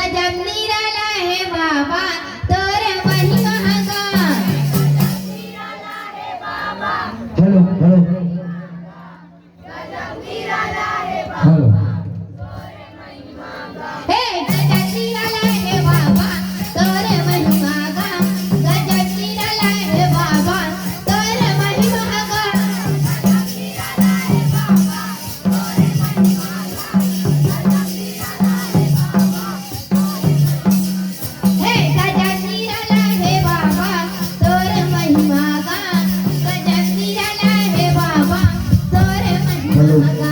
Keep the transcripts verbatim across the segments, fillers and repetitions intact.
गजब निराला हे बाबा, तोर महिमा गा। Hello, hello. हेलो। हे गजब निराला हे बाबा, तोर महिमा गा। गजब निराला हे बाबा, तोर महिमा गा। हे गजब निराला हे बाबा, तोर महिमा गा। गजब निराला हे बाबा, तोर महिमा गा।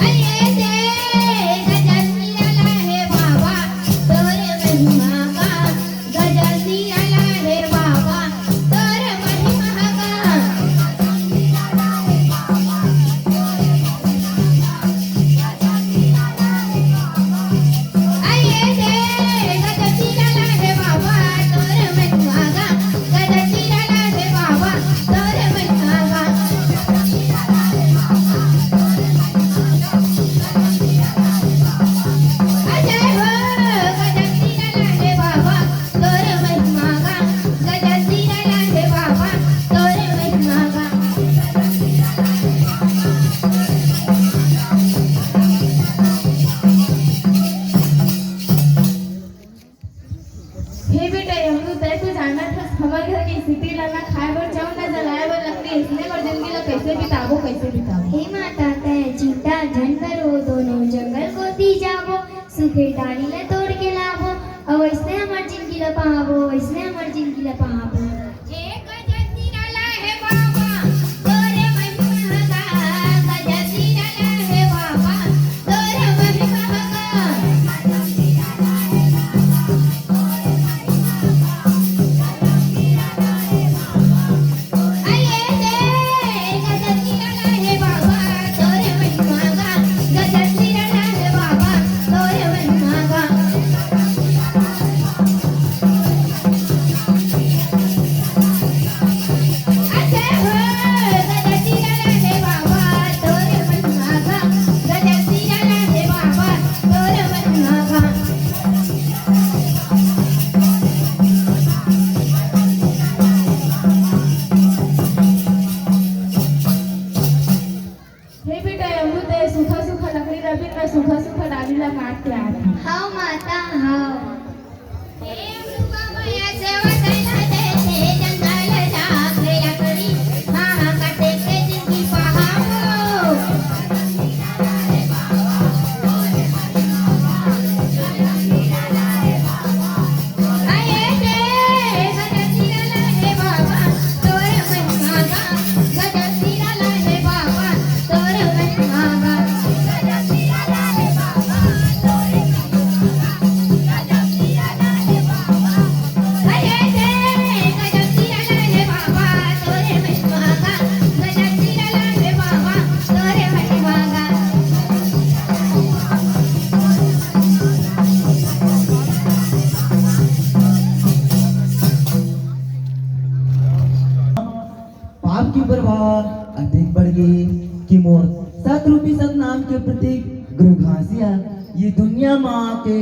अरे दे, गजब निराला हे बाबा, तोर महिमा गा। गजब निराला हे बाबा, तोर महिमा गा। अरे दे, गजब निराला हे बाबा, तोर महिमा गा। गजब निराला हे बाबा, तोर महिमा गा। अरे हो, गजब निराला हे बाबा, तोर महिमा गा। गजब निराला हे बाबा, तोर महिमा गा। हे बेटा, यमदूत, तैं तो जानत हस, हमर घर के स्थिति ला, ना खाए बर चाउर, ना जलाए बर लकड़ी, अइसने हमर जिनगी ला कइसे बिताबो, कइसे बिताबो? हे माता, तैं चिंता झन कर, ओ दोनों जंगल कोती जाबो, सूखे डारी ला तोड़ के लाबो, अउ अइसने हमर जिनगी ला पहाबो, अइसने हमर जिनगी ला पहाबो। हे गजब निराला हे बाबा, तोर महिमा गा। गजब निराला हे बाबा, तोर महिमा गा। अरे दे, गजब निराला हे बाबा, तोर महिमा गा। गजब निराला हे बाबा, तोर महिमा गा। अरे हो, गजब निराला हे बाबा, तोर महिमा गा। गजब निराला हे बाबा, तोर महिमा गा। हे बेटा, यमदूत, तैं सूखा सूखा लकड़ी ला बीन, मैं सूखा सूखा डाली ला काट के आत हँव। हव माता, हव। पाप के प्रभाव अतेक बढ़ गे कि मोर सत रूपी सतनाम के प्रतीक गुरु घासी ह ये दुनिया म आके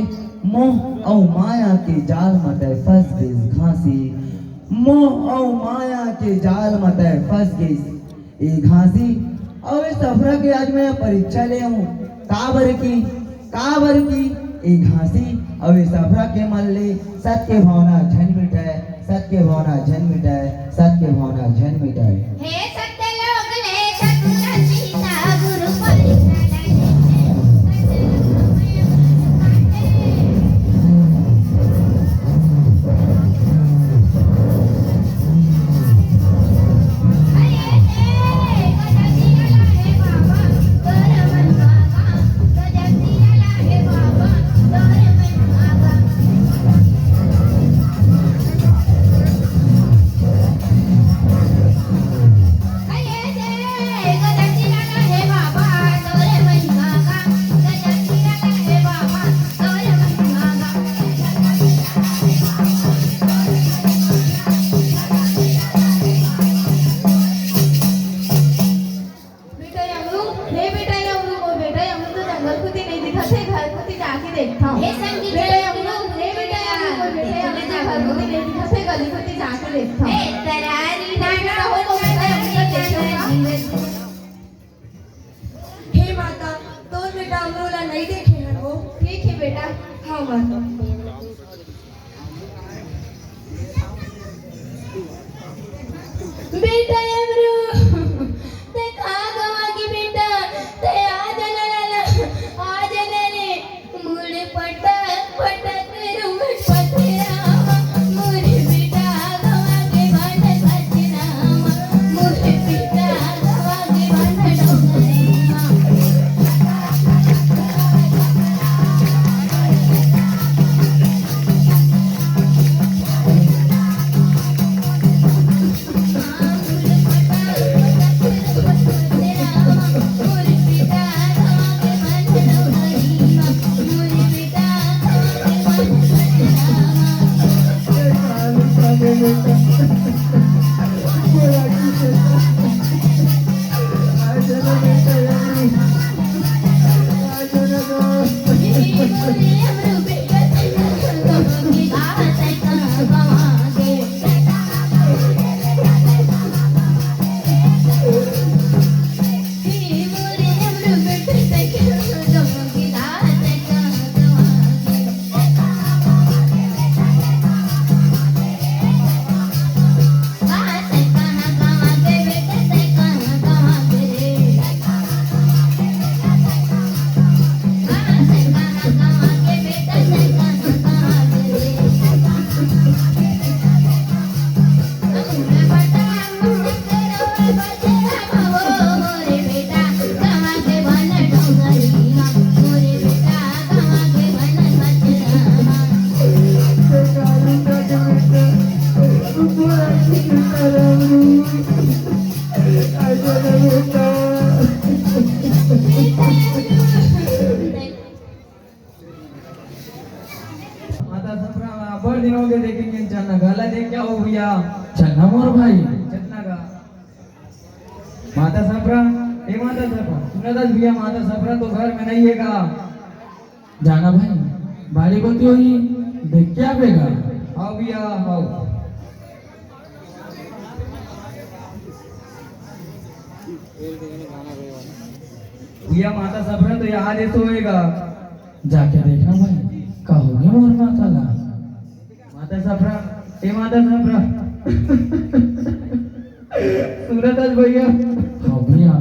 मोह अउ माया के जाल म तैं फंस गेस घासी। मोह अउ माया के जाल म तैं फंस गेस ए घासी। अउ ए सफरा के आज मैं परीक्षा ले हूँ, काबर की काबर कि ए घासी अउ ए सफरा के मन ले सत के भावना झन मिटय, सत के भावना झन मिटय, सत के भावना झन मिटय। हे सत्य लोक ले सतगुरु सीता गुरु परीक्षा ले। हे माता, तोर बेटा अमरू ला नइ देखे हन वो। ठीक हे बेटा। हाँ माता। बेटा अमरू, तैं कहाँ गवा गे बेटा? तैं आ जाना लाला, आ जाना रे। मुड़ पटक पटक रूठ पथरावा, मोर बेटा गवा गे बन पथरावा, मोर बेटा गवा गे बन डोंगरीवा। माता सफरा, बड़ दिन हो गए देखे के। चन्ना गा ला देख के आव भैया। चन्ना मोर भाई। चन्ना गा। माता सफरा, ए माता सफरा, सुनत हस भैया, माता सफरा तो घर में नइ हे गा। जाना भाई, बाड़ी कोती होही, देख के आबे गा। हाँ भैया, हाँ। भैया, माता सफरा तो यहाँ जे सोए गा। जाके देखना भाई, का होगे मोर माता ला। माता सफरा, ए माता सफरा। सुनत हस भैया? हाँ भैया।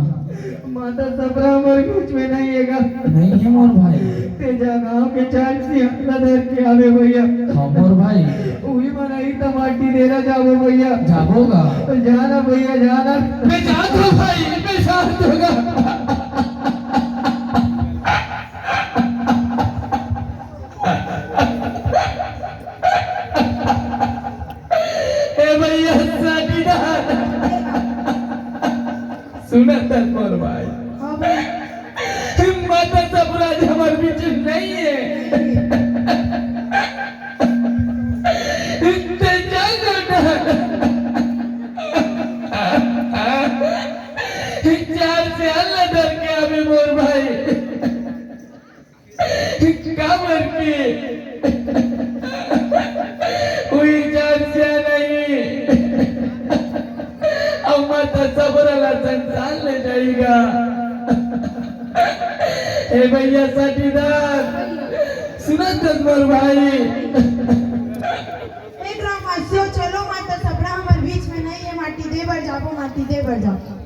माता सफरा हमर बीच में नइ हे गा। नइ हे मोर भाई। तैं जा गाँव के चार सियान ला धर के आबे भैया। हाँ मोर भाई। उही मन आही त माटी दे ला जाबो भैया। जाबो गा। जाना भैया, जाना। मैं जात हँव भाई, मैं जात हँव गा। ए भैया, साथीदार। सुनत हस मोर भाई। हाँ भाई। माता सफरा हमर बीच नइ हे। तैं जा गा। चार सियान ला धर के आबे मोर भाई। काबर के उही चार सियान आही, अउ माता सफरा ला संग साथ ले जाही गा। ए भैया साथीदार, सुनत हस मोर भाई? ए ग्रामवासियों, चलो माता सफरा हमर बीच में नइ हे, माटी दे बर जाबो, माटी दे बर जाबो।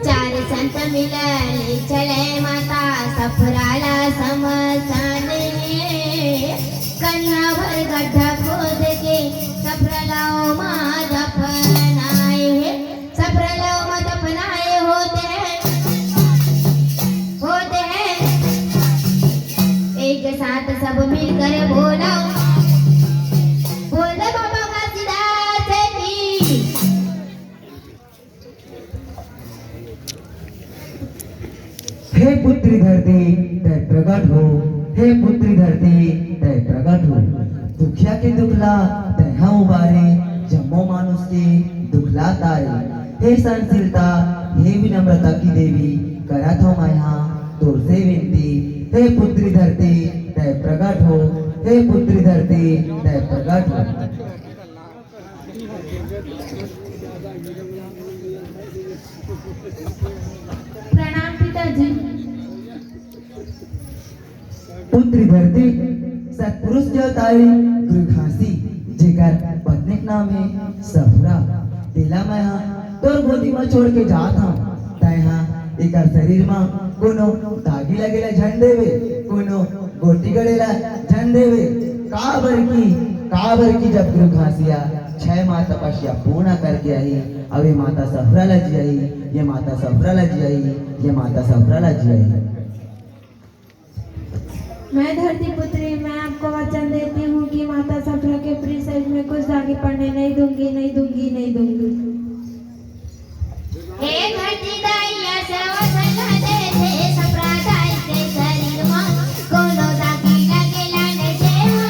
चार संत मिलल चले माता सफरा ला समसान हे। कन्हा भर गड्ढा खोद के सफरा ला ओमा दफनाए हे। सफरा ला ओमा दफनाए होत हे, होत हे। एक साथ सब मिलकर बोलो, बोल दे बाबा घासीदास की। हे पुत्री धरती, तैं प्रगट हो। हे पुत्री धरती, तैं प्रगट हो। दुखिया के दुख ला तैं हा उबारे, जम्मो मानुष के दुख ला तारे। हे सहनशीलता, हे विनम्रता की देवी, करत हँव मैं हा तोर से विनती। हे पुत्री धरती, तैं प्रगट हो। हे पुत्री धरती, तैं प्रगट हो। प्रणाम पिताजी। पुत्री धरती, सतपुरुष के अवतारी गुरु घासी, जेकर पत्नी के नाम हे सफरा, तेला मैं हा तोर गोदी म छोड़ के जात हंव। तैं हा एकर शरीर म कोनो दागी लगे ला झन देवे, कोनो गोटी गड़े ला झन देवे। काबर की, काबर की जब गुरु घासी ह छै माह तपस्या पूर्ण करके आही, अब ये माता सफरा ला जियाही, ये माता सफरा ला जियाही, ये माता सफरा ला जियाही। मैं धरती पुत्री, मैं आपको वचन देती हूँ कि माता सफरा के प्री साइज में कुछ दागी पड़ने नहीं दूंगी, नहीं दूंगी, नहीं दूंगी। हे धरती दाई, अइसे वचन दे दे, सफरा दाई के शरीर म कोनो दागी लगे ला नइ देहूं।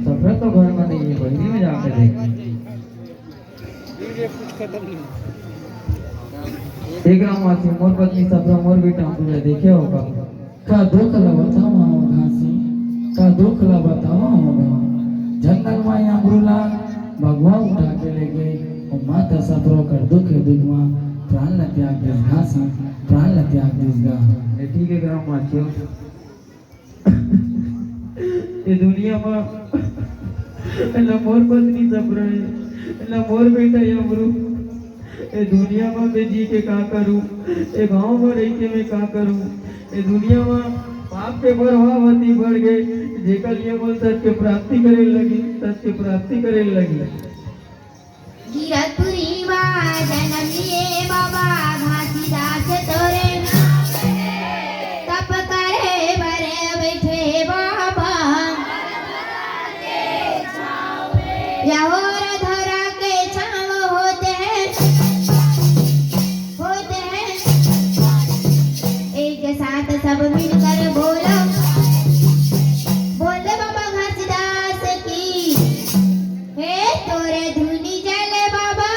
सफरा तो घर में नहीं है, बहिरी में जाके देख। एक राम आसी, मोर पत्नी सफरा, मोर बेटा अमरू ला देखे हो का? का दुख ला बतावंव घासी, का दुख ला बतावंव गा। जंगल माई अमरू ला भगवा उठा के लेगे, ओ माता सफरा कर दुख हे दुख मा प्राण ला त्याग दिस घासी, प्राण ला त्याग दिस गा। ए, ठीक है, ग्राम वासियों। ए दुनिया मा ना मोर पत्नी सफरा हे, ना मोर बेटा अमरू। ए दुनिया मा मैं जी के का करूं? ए गांव मा रह के मैं का करूं? ए दुनिया मा पाप के प्रभाव अति बढ़ गे, जेकर लिए मोला सत्य प्राप्ति करे लगी, सत्य प्राप्ति करे लगी। गिरतपुरी मा जनम लिए बाबा घासीदास तोरे नाम हे। तप करे बर बैठे बाबा। यहोरा धरा के छाँव होते हैं, होते हैं। एक साथ सब मिलकर बोलो, बोल दे बाबा घासीदास की। हे तोरे धुनी चले बाबा,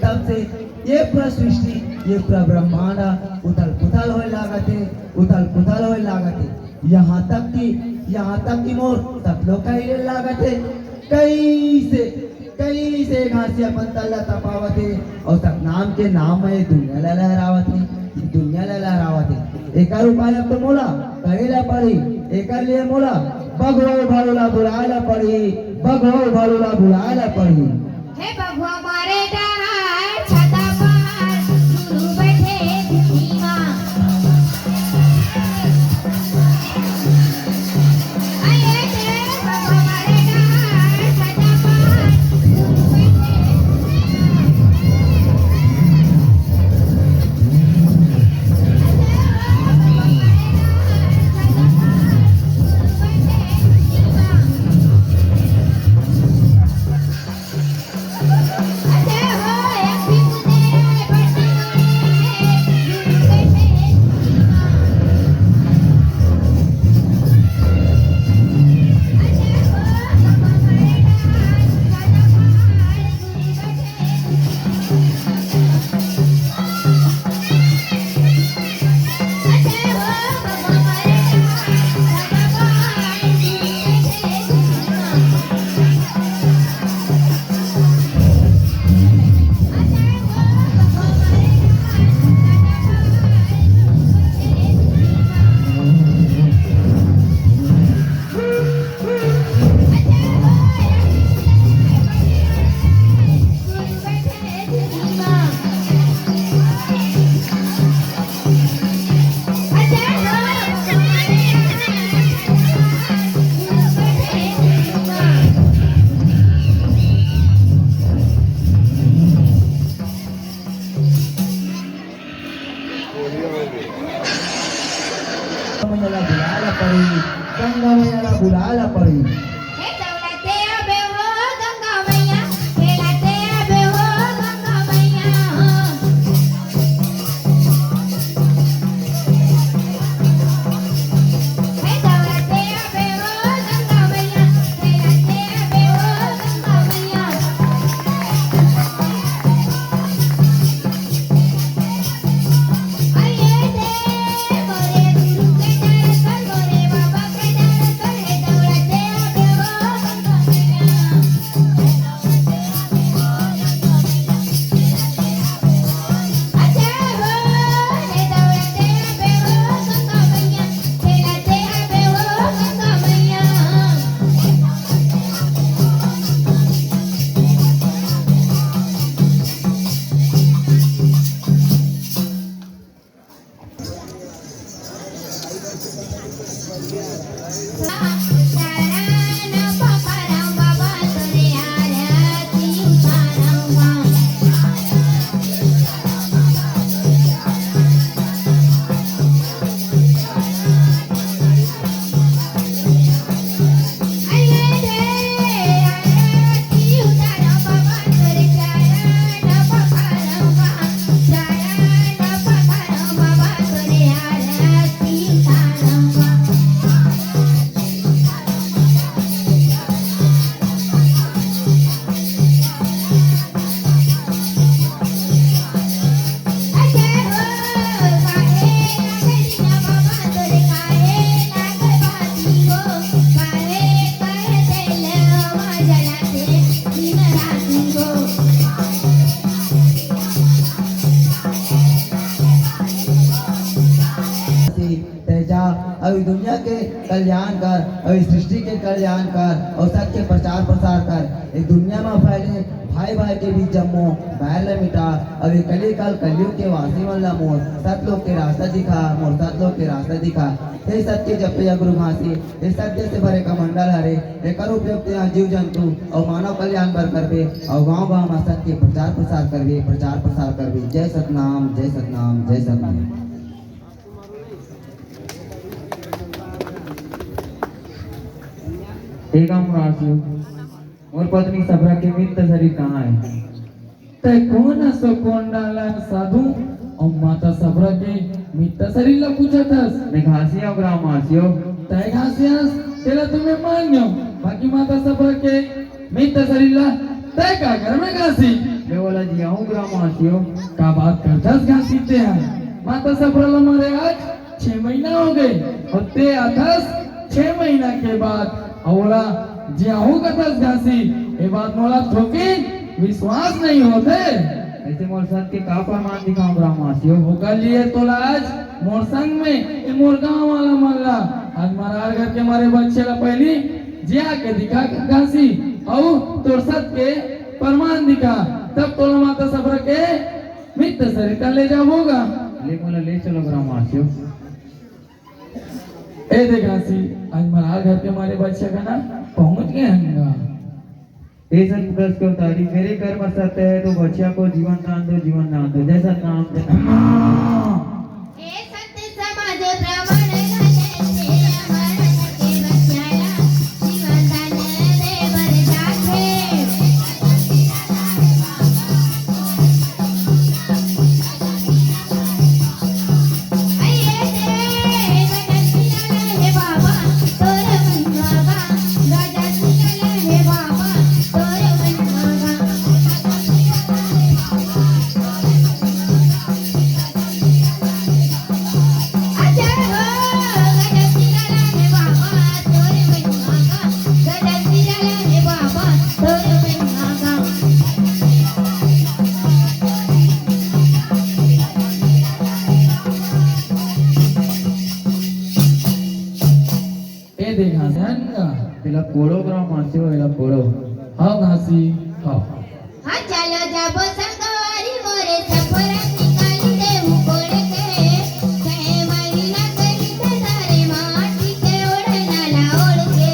तब से ये पूरा सृष्टि, ये पूरा ब्रह्मांड उथल पुथल होए लागत हे, उथल पुथल होए लागत हे। यहाँ तक कि, यहाँ तक कि मोर सतलोक ह हिले लागत हे। कइसे, कइसे घासी अपन तल ला तपावत हे अउ सतनाम के नाम म ये दुनिया ला लहरावत हे, ये दुनिया ला लहरावत हे। एकर उपाय अब तो मोला करे ला पड़ही, एकर लिए मोला बघवा भालू ला बुलाए ला पड़ही, बघवा भालू ला बुलाए ला पड़ही। हे बघवा मारे डहार छाता पहाड़ गुरु बैठे धीमा। अरे हे बघवा मारे डहार छाता पहाड़ गुरु बैठे गंगा मैया ला बुलाए ला पड़ी, गंगा मैया ला बुलाए ला पड़ी। हे दौलते आबे हो गंगा मैया, हे लाते आबे हो गंगा मैया। हे दौलते आबे हो गंगा मैया, हे लाते आबे हो गंगा मैया। तैं जा अउ दुनिया के कल्याण कर, अउ सृष्टि के कल्याण कर, अउ सत्य के प्रचार प्रसार कर। ये दुनिया म फैले भाई भाई के बीच जम्मो बैर ल मिटा, अउ ये कली काल कलयुग के वासी मन ल मोर सतलोक के रास्ता दिखा, मोर सतलोक के रास्ता दिखा। हे सत्य जपया गुरु घासी, ये सत्य से भरे कमंडल हरे, एकर उपयोग तें ह जीव जंतु अउ मानव कल्याण बर करबे, अउ गांव गांव म सत्य के प्रचार प्रसार करबे, प्रचार प्रसार करबे। जय सतनाम, जय सतनाम, जय सतनाम। हे गांव घासी, मोर पत्नी सबरा के मित्त सरीर कहां हे? तैं कोन अस कोंडालन साधु अउ माता सबरा के मित्त सरीर ला पूछत हस? मैं घासी अउ ग्राम घासी हों। तैं घासी अस, तेला तो मैं मान्यों, बाकी माता सबरा के मित्त सरीर ला तै का करबे घासी? मैं बोला जी आऊँ ग्राम आसियो। का बात करथस घासी ते ह? माता सफरा ल मरे आज छह महीना हो गए अउ ते आथस छह महीना के बाद अउ ओला जियाहूँ कथस घासी। ये बात मोला थोकिन विश्वास नहीं होते। ऐसे मोर सत के का प्रमाण दिखाऊं ग्राम आसियो? ओकर लिए तोला आज मोर संग में ये मोर गांव वाला मन ला आज मरार घर के मारे बच्चे ला पहली जिया के दिखा घासी अउ तोर सत के प्रमाण दिखा, तब तोला माता सफरा के मित्र सरिता ले जाबो गा। ले मोला ले चलो ग्राम आसियो। ए दे घासी, आज मरार घर के मारे बच्चा का ना पहुंच गए हन गा। ए सत पुरुष के उतारी, मेरे कर्म सत्य है तो बच्चा को जीवन दान दो, जीवन दान दो। जय सतनाम, जय सतनाम। ए सत्य समाज प्रमाण घटे से अमर के बचाया, जीवन दान दे बर जाथे। ए दे घासी हन गा। एला कोड़ो ग्राम आसियो, एला कोड़ो। हाँ घासी, हाँ। हाँ, चलो जाबो संगवारी मोरे, सफरा निकाली देहू कोड़ के। छह महीना के नींद धरे माटी के ओढ़ना ला ओढ़ के।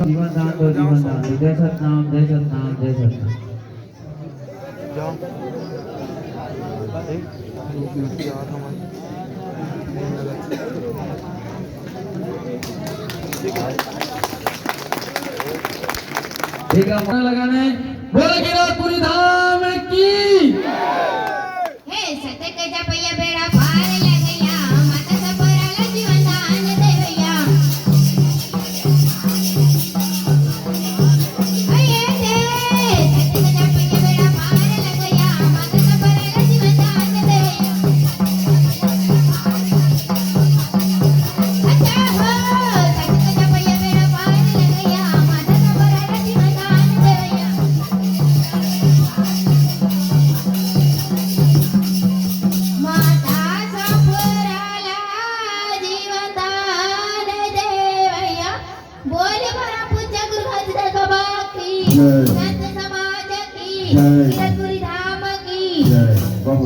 जीवन दान दो, जीवन दान दो। जय सतनाम, जय सतनाम, जय सतनाम। ठीक है, मन लगाने। बोल गिरौदपुरी धाम की। हे सत्य के जपैया बेड़ा पार लगैया, माता सफरा ला जीवन दान देवैया। हे, हे, सत्य के जपैया बेड़ा पार लगैया, माता सफरा ला जीवन दान देवैया। अच्छा हो, सत्य के जपैया बेड़ा पार लगैया, माता सफरा ला जीवन दान देवैया। माता सफरा ला जीवन दान देवैया। बोले परम पूज्य गुरु घासीदास बाबा की, जय। संत समाज की, जय।